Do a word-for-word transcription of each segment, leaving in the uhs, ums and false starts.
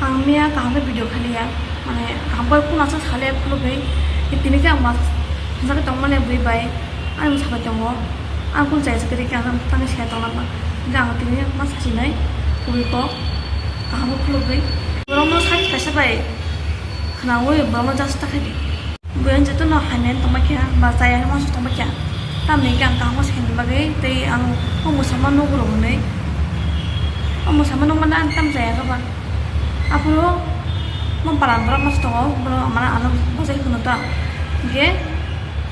Ang miya kaham khe video khaliya, mane kaham khe phone aswk sale khulugwi, tini khe ang ma hwnjagwi tongmani bui bai, ani mwsabai tongo, ang phone charge kwrwi khe ang tangwi se tongna ba, hwnkhe ang tini ma sasinai kubui kok kaham khe khulugwi, borokno side kaisa bai khwnaui borokno just ta khaidi. Buyan jotono hamya tongma khe ba chaya ma tongma khe, tamni khe ang kaham khe saini bagwi tei ang o mwsama nugo rok hwnwi, o mwsama nukmano ang tam chaya khe ba. Aphuru mom paran borok masa tongo, borok mane ano bwsai hwno ta. Hinkhe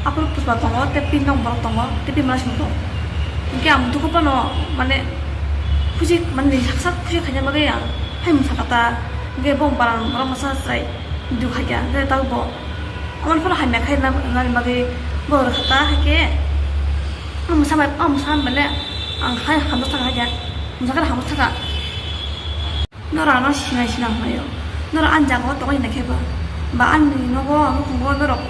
aphuru Pushpa tongo, tei pin nok borok tongo, tei pin masa tongo. Hinkhe ang dukhu phano mane khusi mane nini sak sak khusi khaina bagwi ang hai mwsa kha ta. Hinkhe bo paran borok masa chwrai dukha kya, hinkhe tabuk bo amoni phano hamya khai nani bagwi bo rwkha ta, hinkhe ang mwsa bai, ang mwsa mane ang hai hamjak thangkha kya, mwsa khe hamjak thangkha. Norok ano sinai sinang hwnwi o. Norok ani jaga o tongwi hinai khe ba. Ba ani nogo, nukhungo norok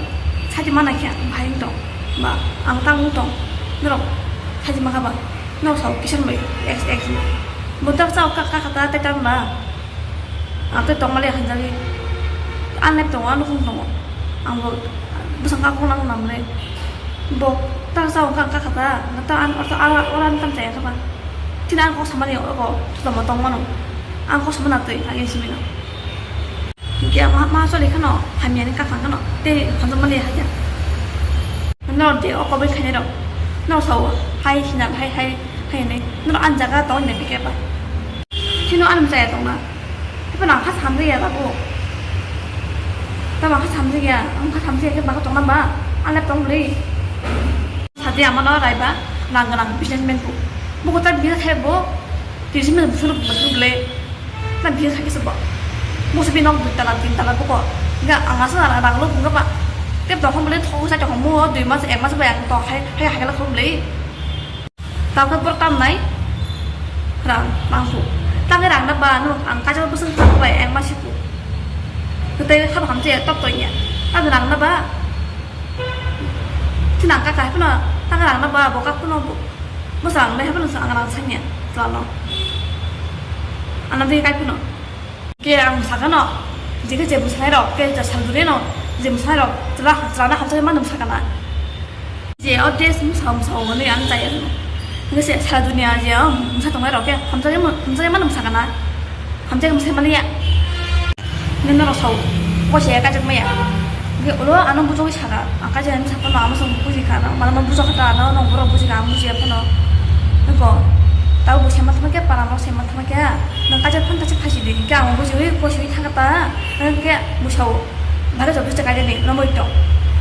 saidi mana khe ang bahai wng tong. Ba ang tang wng tong. Norok saidi ma kha ba. Norok sao kisa bai X X no. Bo tak sao ka, ka, ka, ta, ta, ta, ba. Ang tei tongmani hamjagwi. Ang lep tongo, ang nukhung tongo. Ang bo bwsang ka kok nang nang le. Bo tak sao ka, ka, ka, ta. Ta ang orta ala, ora ang tam chaya kha ba. Tini ang kok samani oro ko tamo tong mano. Ang kok samana twi age simi no. Hinkhe ma, ma choli khano hamya ni kaphang khano tei hamjakmani hakhe. No de o kobai khainai rok. No sao hai hina hai hai hai hinwi. No ang jaga tong ne pike ba. Sino ang chaya tong na. Hepa nang kha samjak ya babu. Tamo kha samjak ya. Ang kha samjak ya khe ba tong na ba. Ang lep tong bwlwi. Sadi amano raiba rang gwnang businessman bo. Bo kota business khai bo tiji mil busur busur bwle. Na business khai kisa bo. Bo se binok dui tala tin tala bo ko. Ga ang asa rang rang lo bunga ba. Tep dokhon bwle thok sa dokhon mo dui mas ek mas ba ang to hai hai hai la khom bwle. Tamo khe borok tam nai rang rang hu. Tamo rang na ba no ang kaisa bwswng thang bai ang ma si ku. Tei habo hamse tok to ya. Tamo rang na ba. Thinang ka kai phano tang rang na ba bo ka phano bo. Mo sang le phano sang rang sanya. Tlano. Ana de kai phano. Ke ang sakano. Jike je bwsai rok ke ja sal dure no. Je bwsai rok tla tla na hamsa ma nung sakana. Je o des musa musa o ne ang jaya no. Nge se sara dunia je musa tongnai rok ke hamsa ma hamsa ma nung sakana. Hamjak mse maliya. Nini norok sao. Bo se kajak maya. Ge ulo ano bujogwi saka. Ang kajak ni saka no amo song buji ka no. Mano no bujok ta no no borok buji ka ang buji phano. Niko. Tau bo sema thama kya para no sema thama kya. Nang kajak phan kajak phasi di. Kya ang buji wi ko si thaka ta. Nang kya musao. Bare job se kajak ni no moi to.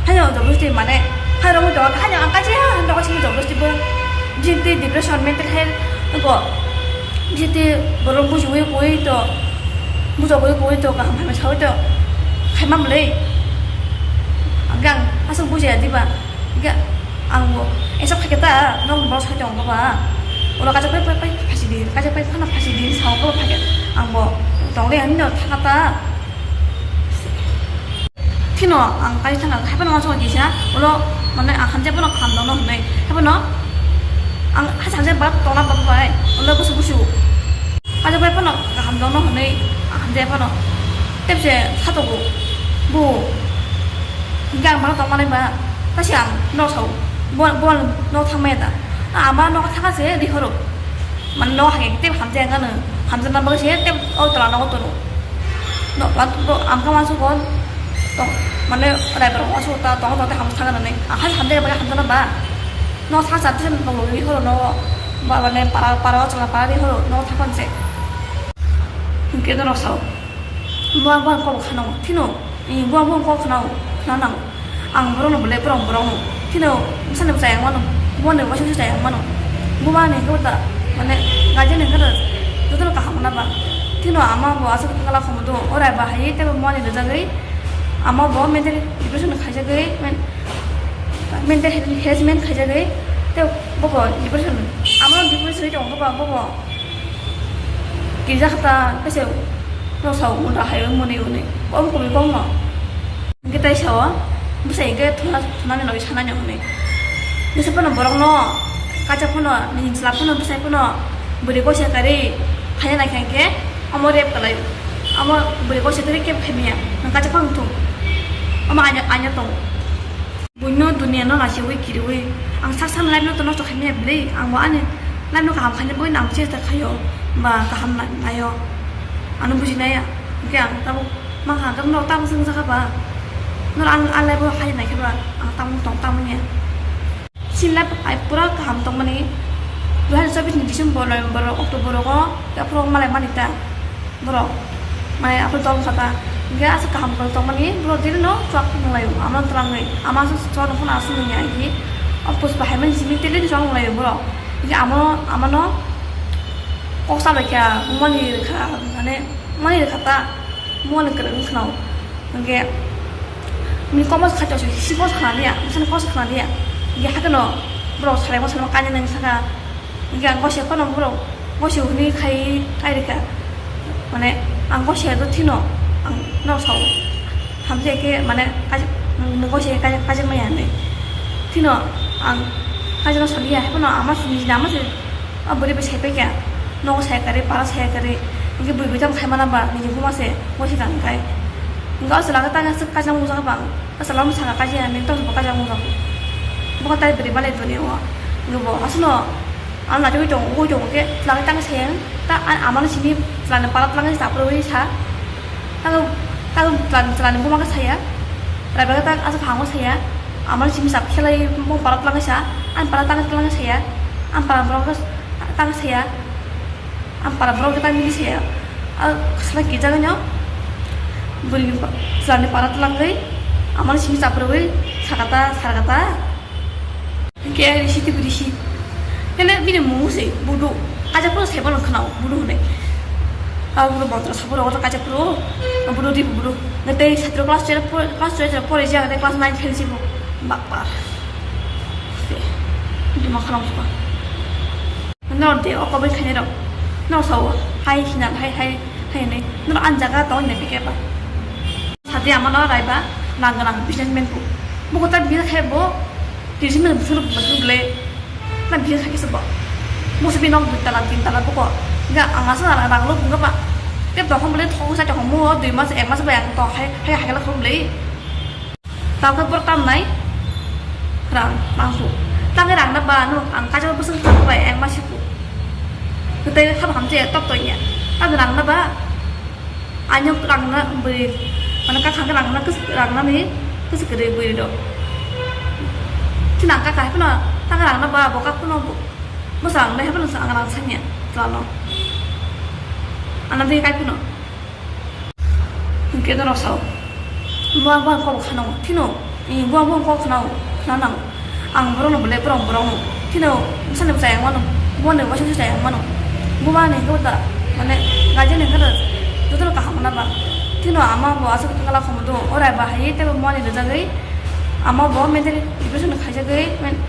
Hayo job se mane. Hayo moi to. Hayo ang kajak han to ko si job se bo. Jin te depression mental health. Niko. Jiti borok bujiwi kuwi to, bujogwi kuwi to, kaham hamya sawi to, khaima mwnwi. Ang aswk bujiya diba? Hingke ang bo esok phaikhe ta, nokni borok sai tongo ba? Ulo kaisa pai, pai, pai, phasi di, kaisa pai phano phasi di, sao kolo phaikhe ang bo tongli hinwi no thangkha ta. Phino ang kai thangkha, haiphano uansukha kisa, ulo, mane, ang hamjak phano kaham tongno hinwi, haiphano ang hai hamjak ba tongna bagwi bai, ulo busu busu. Kaisa bai phano kaham tongno hinwi, ang hamjak phano tepse satogo, bo, hingke ang bono tongmanai ba, tasi ang nok sao, bo, bo nok thangmaya da, ang ba nok thangkha se rihoro. Mane nok hai tei hamjak ang ano, hamjakna bagwi se tei o tola nogo tono. No, wa-, bo, ang khe uansukgo, tong, mane raibar uansukgo ta, tongo tong tei hamjak thangkha nani. Ang hai hamjakya bagwi hamjakna ba? No sa sa tei nok logwi horo no, ba, mane para, para o chwla para ri horo no thangkha se. Hingke norok sao. Bo ang, bo ang kok khana o, phino, i, bo ang, bo ang kok khana o, khana nang. Ang borok no bole, borok, borok no. Phino, bwsani bwsa yang mano, bo ni waisa waisa yang mano. Bo ba ni kota, mane, guardian ni kota, joto no kaham na ba. Phino ama bo aswk kala khomo do, orai ba hai, tei bo mani rwjagwi, ama bo mental depression khaijagwi, men-, mental harassment khaijagwi, tei bo bo depression, ama depression tongo bo, bo bo. Kirja kha ta, kaisa no sao munda hai muni uni. Om kumi kong no. Hingke tai sao, bwsai hingke thuna, thunani logoi sanai no hwnwi. Bwsai phano borok no, kaisa phano, nini chwla phano, bwsai phano, bwrwi koisa karwi, phaiya nai kha hingke, omo rape kalai. Amo bwrwi kok se tei kebo khaimaya, nwng kaisa phang thung. Omo aina, aina tong. Buino dunia no naisingwi kiriwi. Ang sak sak life no to nosto khaimaya bwrwi. Ang bo ani life no kaham khaina bwino ang chesta khaio. Ba kaham na-, naio. Ano bujinaya. Hwnkhe ang tabuk mangha khe norok tamo swngjakha ba. Norok ang, ang life o hai naikhe ba. Ang tamo tong tamo ya. Chini life ai pura kaham tongmani, dui hazar chobbish ni December, November, October rogo yaphuru malai mani ta borok, mane aphuru dol wngkha ta, hingke aswk kaham khe tongmani borok, diri no chuak nunglaio, amano twlangwi, ama aswk chuak nungkhorno aswk nungya, hingke o push bahaimani simi tei lini chuak nunglaio borok, hingke amano, amano kok salaikha, mani rwkha, mane mani rwkha ta, mani kwrwng wngkha nw. Hingke bini kokma se khaito se, si kokma se khna liya, bwsani kokma se khna liya. Hingke hakeno borok salaima salaima kainwi nang saka. Hingke ang gose phano borok gose hwnwi khai, khai rikha. Mane ang gose do thino ang no sao. Hamjai khe mane kaijak, nwng gose kaijak, kaijak maya hinwi. Thino ang kaijak no saliya, haphano ama sini ama se. A bwrwi bai sai paikha, nogo sai kwrwi, para sai kwrwi, hingke bwrwi bai tamo khai mana ba, nini buma se, bo se tang khai. Hingke o chwla khe tang aswk kaisa mungsa khe bang, o chwla mungsa khe kaisa ya, nini tong bo kaisa mungsa khe. Bo khe tai bwrwi balai toni o, hingke bo aswkno, ano naitugwi tongo, ugwi tongo khe, chwla khe tang sai yang, ta a-, amano simi chwlani para twlang khe chapro wi sa. Tang, tang chwlani, chwlani buma khe saya. Raiba khe tang aswk kaham khe saya. Amani simi sap khelai buma para twlang khe sa. Ani para tang twlang khe saya. Ani para borok khe tang saya. Ani para borok khe tang bini saya. A khasla kijak no. Bwrwi ni pa-, chwlani para twlang khe. Amani simi sap rwi sakata, sarkata. Hingke risi tei risi. Hingke bini mung se budu. Kaisa phano sebo no khna budu hwnwi. Abo budu montra sabu rogo kaisa phano budu di budu. Ngetei satro class twelve por-, class twelve pore jia ngetei class nine fail sibo. Bakpa. Bini ma khna buka. No de o kobai khainai rok. No sao hai hinal hai hai hai nai. No an jaga tong ne pike ba. Sadi amano raiba rang rang businessman ko. Buko ta bisa khai bo. Tisi men busur busur ble. Na bisa khai se bo. Musu bi nok dui tala tin tala buko. Ga anga sa rang rang lo bunga ba. Ke to hom ble thong sa thong mo dui mas ek mas ba yang to hai hai hai la khom ble. Tamo khe borok tamnai rang mangkuk. Tamo rang na ba no ang kaisa bwswk thang bai ang ma siku. Tei habo hamjaya tok tonya. Tamo rang na ba ano rang na bwrwi mane kakhang rang na kwchwk rang na ni kwchwk kwrwi bwrwi rok. Chini ang kaka hai phano tamo rang na ba bo kak phano bwswk ang nai hai phano ang rang sanya twlano. Ano tei kai phano. Hingke norok sao. Buang buang kok khano, phino, eh, buang buang kok khano, khana nang. Ang borok no bole borok borok no. Phino, sani bwsa yang mano, buang ni waisa waisa yang mano. Buang ni kota, mane, gajen ni kota, joto no kaham na ba. Phino ama bo aswk kala khomo do, orai ba hai, tebo mani rejagwi, ama bo mental depression khaijagwi, men-,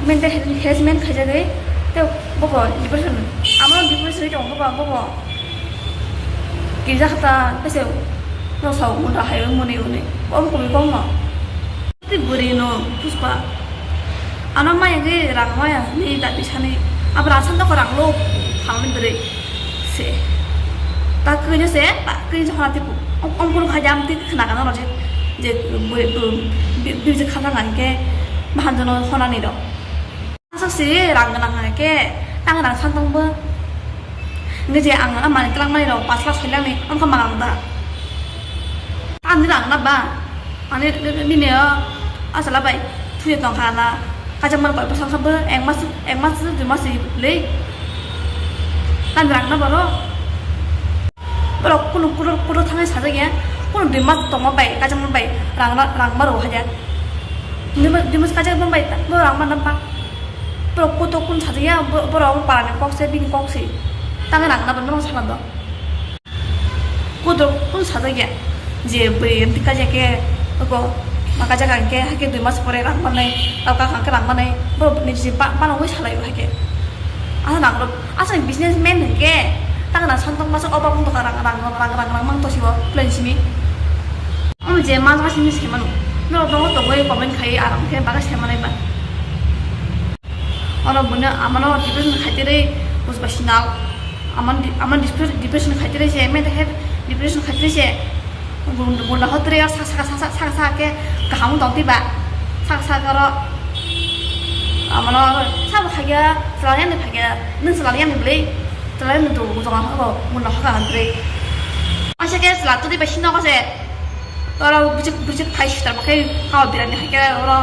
mental harassment khaijagwi, tei bobo depression, ama depression ri tongo bobo, bobo. Kisa khe ta tei se no sao munda hai muni uni. Om kumi kong no. Tei bwrwi no puspa. Ano maya khe rang maya ni ta tisani. Abo rang san toko rang lo phang ni bwrwi. Se. Ta kini se, ta kini se hona tipu. Om, om kunu khai jam ti khna kana no je. Je bwrwi tu bi, bi je khana ngan khe bahan jono hona ni do. Aswk si rang gwnang hai khe, tang rang san tong bo. Nge je ang amani twlang mani rok pash lakh soi lakh ni, ang kha mangang da. Ani rang na ba, ani nini o, asala bai, thuye tong kha na, kajak man koi bwsang kha bo, ek mas, ek mas, dui mas si le. Tang rang na ba ro. Borok kunu kudur kudur thangwi sajak ya, kunu dui mas tongma bai, kachangma bai rang ra-, rang maro haja. Dui mas, dui mas kachangma bai, bo rang manna ba. Borok kutuk kunu sajak ya, bo-, borok parani kok se, bini kok se. Tang rang na ba, norok sana do. Kudur kunu sajak ya, je bwrwi emti kajak ke, oko ma kajak ang ke, hake dui mas pore rang manai, tau kha hang ke rang manai, borok ni si ba-, banangwi salai o hake. Asa nang rok, asa businessman hingke, tang na santong masa obak wng tongkha rang, rang, rang, rang, rang mang tosibo plan simi. Omo je ma jaga simi se mano. Norok tongo tongwi comment khai aram khe baga se manai ba. Ono bwno amano depression khai tere bujba sinal. Aman di-, aman depression, depression khai tere se men he Depression khaitri se. Bunda hotre saka saka saka saka ke kaham tong tiba. Saka saka ro. Amano sabo khaya selani phage. Nung selani yang beli. Selani tu jong ho bunda hoka hantre. Asa ke selatu tiba sino kase. Oro bujik bujik phai sitar bakai kau birani hai khe oro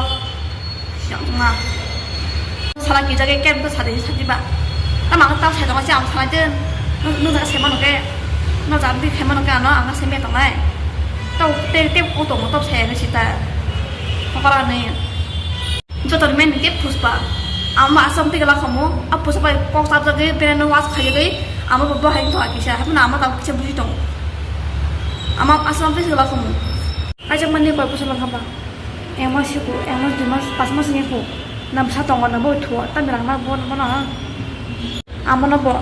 siang tongma. Sala ki jage kem to sadi sadi ba. Tama ang tau sai tongma si ang salai den. Nung jaga sai mano ke. Nung jaga bi khai mano ke ano ang sai me tongnai. Tau te te ko tongma tau sai me sita. Pakara ni. Joto ni men ke Puspa. Ama asam te gala khamu. A Puspa bai kok sab jage bere no was khai jage. Ama bo hai to akisa. Hapna ama tau kisa buji tong. Ama asam te gala khamu. Kaisa mani koi bosor lang haba. Ek mas siku, ek mas dui mas, pas mas ni ku. Nam sa tongo na bo thu, tam rang na bo bo na. Amo na bo.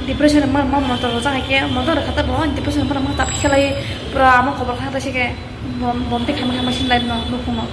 Depression ma ma motor ro jang ke, motor kha ta bo, depression ma ma tap khelai, pura amo khobor kha ta se ke. Bom bom te khama khama sin lai no, no kuno.